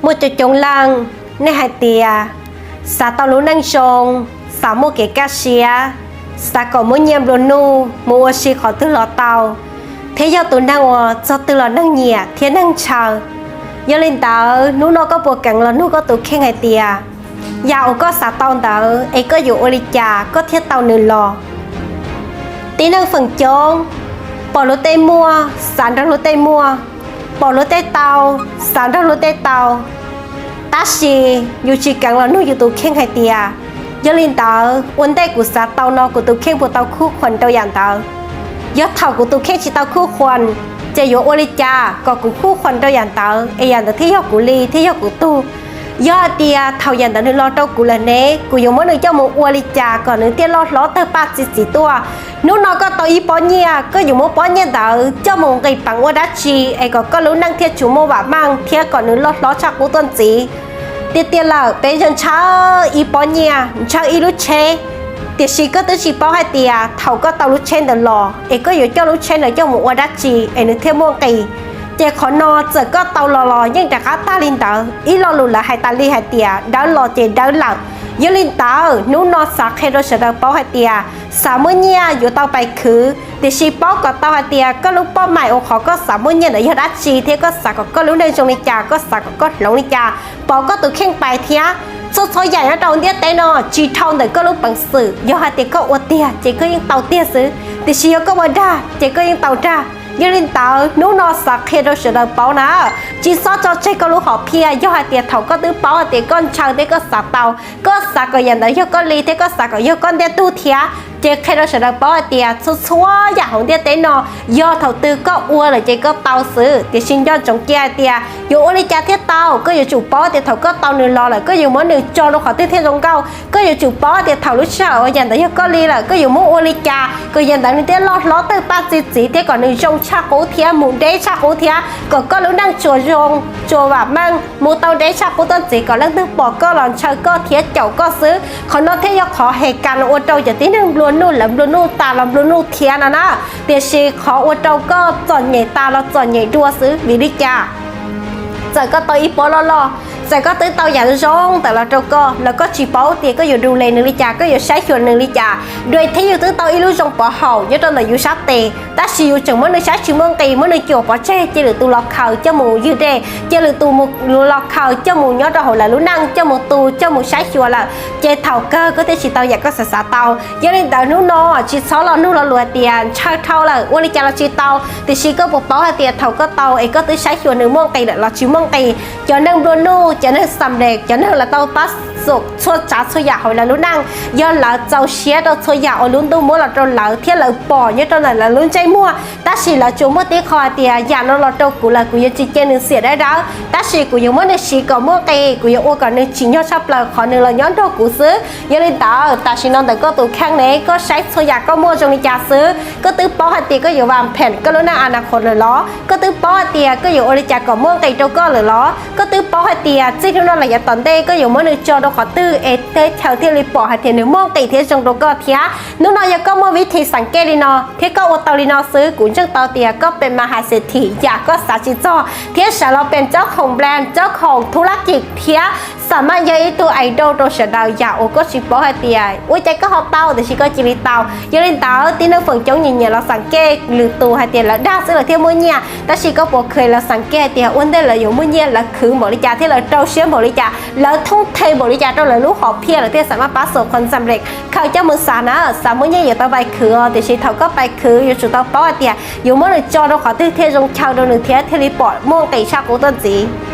Muaj coob coob leej, nej hais tias xav tau lub neej zoo, xav muaj kev kaj siab, xav kom muaj nyiaj nplua nuj mus ua si qhov twg los tau, thiab yog tus neeg uas txog twg los neeg nyiam thiab neeg ntshaw. Yog li ntawd hnub no koj puas keev los nug koj tus kheej hais tias yam uas koj xav tau ntawd es koj yuav ua li cas koj thiaj tau nws los? Tib neeg feem coob pom luag tej muaj xav nrog luag tej muaj, pom luag tej tau xav nrog luag tej tau, tab sis yus tsis keev los nug yus tus kheej hais tias yog li ntawd ua ntej kuv xav tau no kuv tus kheej puas tau khub khuas rau yam ntawd? Yog thaum kuv tus kheej tsis tau khub khuas, ces yuav ua li cas kom kuv khub khuas rau yam ntawd es yam ntawd thiaj yog kuv li thiab yog kuv tug? Yog hais tias thaum yam ntawd nws los rau kuv lawm ne, kuv yuav muab nws coj mus ua li cas kom nws thiaj loj hlob tawg paj txi txiv tuaj? Hnub no koj tau ib pob nyiaj, koj yuav muab pob nyiaj ntawd coj mus nqis peev ua dab tsi es kom koj lub neej thiaj tsuas muaj vam meej thiab kom nws loj hlob tshaj qub tuaj ntxiv? Tiag tiag lawm peb ntshaw ib pob nyiaj, ntshaw ib lub tsheb, tiam sis koj twb tsis paub hais tias thaum koj tau lub tsheb ntawd los es koj yuav coj lub tsheb ntawd coj mus ua dab tsi es nws thiaj muaj nqis. Ces qhov no txawm koj tau los los yeej rov qab tag li ntawd. Ib lo lus lawv hais tas li hais tias dawb los ces dawb lawm. Yog li ntawd hnub no xav qhia rau sawv daws paub hais tias xav muaj nyiaj yuav tau pais khwv, tiam sis paub kom tau hais tias koj lub poj maim uas qhov koj xav muaj nyiaj ntawd yog dab tsi thiab koj xav kom koj lub neej zoo li cas, koj xav kom koj hloov li cas, pauv koj tus kheej pais thiab. Txhua txhua yam nyob rau ntiaj teb no tsis dhau ntawm koj lub peev xwm, yog hais tias koj ua tiag ces koj yeej tau tiag xwb, tiam sis yog koj ua dag ces koj yeej tau dag. Yog li ntawd hnub no xav qhia rau sawv daws paub na, tsis txhob tso tseg koj lub hom phiaj. Yog hais tias thaum koj twb paub hais tias koj ntshaw thiab koj xav tau, koj xav kom yam ntawd yog koj li thiab koj xav kom yog koj ntiag tug thiab, ces qhia rau sawv daws paub hais tias txhua txhua yam hauv ntiaj teb no yog thaum twg koj ua lawm ces koj tau xwb. Tiam sis nco ntsoov cia hais tias yuav ua li cas thiaj tau, koj yuav tsum paub tias thaum koj tau nws los lawm koj yuav muab nws tso rau qhov twg thiaj zoo nkauj. Koj yuav tsum paub tias thaum lub sij hawm uas yam ntawd yog koj li lawm koj yuav muab ua li cas kom yam ntawd nws thiaj loj hlob tawg paj txi txiv thiab kom nws zoo tshaj qub thiab mus deb tshaj qub thiab kom koj lub neej tsuas zoo, tsuas vam meej mus tau deb tshaj qub tuaj ntxiv kom leej twg pom koj los ntshaw koj thiab caum koj xwb. Qhov no thiaj yog qhov hes kas ua rau cov tib neeg nplua nuj lawv nplua nuj tas los nplua nuj thiab no na. Tiam sis qhov ua rau koj txom nyem tas los txom nyem dua xwb vim li cas? Txawm koj tau ib pob loj loj, txawm koj twb tau yam zoo ntawm los rau koj los koj tsis paub tias koj yuav du le nws li cas, koj yuav saib xyuas nws li cas. Dua thiab yus twb tau ib lub zoo pov haum nyob rau ntawm yus sab tes, tab sis yus tseem muab nws saib tsis muaj nqis, muab nws cuam pov tseg, cia lwm tus los khaws coj mus ywg dej, cia lwm tus los khaws coj mus nyob rau hauv lawv lub neej, coj mus tu, coj mus saib xyuas lawm, ces thaum kawg koj thiaj tsis tau yam koj xav xav tau. Yog li ntawd hnub no tsis txhob los nug lo lus hais tias ntshaw dhau lawm ua li cas los tsis tau, tiam sis koj puas paub hais tias thaum koj tau es koj twb saib xyuas nws muaj nqis lawm los tsis muaj nqis? Cov neeg nplua nuj, cov neeg xam lem, cov neeg lawv tau pab xum txhua tsav txhua yam hauv lawv lub neej, yog lawv txaus siab rau txhua yam uas lub ntuj muab los rau lawv thiab lawv pom nyob rau ntawm lawv lub ntsej muag, tab sis lawv tsuas muaj tib qho hais tias yam no los rau kuv lawm kuv yuav tsis cia nws xiam dawb dawb, tab sis kuv yuav muab nws siv kom muaj nqis, kuv yuav ua kom nws tsim nyog tshaj plaws qhov nws los nyob nrog kuv xwb. Yog li ntawd tam sim no ntawm koj tus kheej ne, koj saib txhua yam koj muaj zoo li cas xwb? Koj twb paub hais tias koj yuav vam phem koj lub neej a na qhov lawm los? Koj twb paub hais tias koj yuav ua li cas kom muaj nqis rau koj lawm los? Koj twb paub hais tias txij hnub no los yav tom ntej koj yuav muab nws tso rau qhov twg es teb chaws thiaj li pom hais tias nws muaj nqis thiab zoo rau koj thiab? Hnub no yog koj muaj vib thi xeem kej li no thiab koj ua tau li no xwb, kuv ntseeg tau tias koj pem mas hais xes thim yam koj xav tsis txog thiab sawv los pem coj khoom plan, coj khoom thub lab kis thiab xam maj yog ib tug ais dau rau sawv daws. Yam uas koj tsis paub hais tias ua cas koj ho tau tiam sis koj cia li tau. Yog li ntawd tib neeg feem coob nyiam nyiam los xeem kej lwm tus hais tias lawv dag xwb lawv thiaj muaj nyiaj, tab sis koj puas kheev los xeem kej hais tias ua ntej lawv yuav muaj nyiaj lawv khwv npaum li cas thiab lawv rau siab npaum li cas, lawv thoob the npaum li cas rau lawv lub hom phiaj lawv thiaj xam maj pab xum qhov xam lem. Khaws coj mus xav na, xav muaj nyiaj yuav tau pais khwv os, tiam sis thaum koj pais khwv yuav tsum tau paub hais tias yuav muab nws tso rau qhov twg thiaj zoo chaw rau nws thiab thiaj li pom muaj nqis tshaj qub tuaj ntxiv.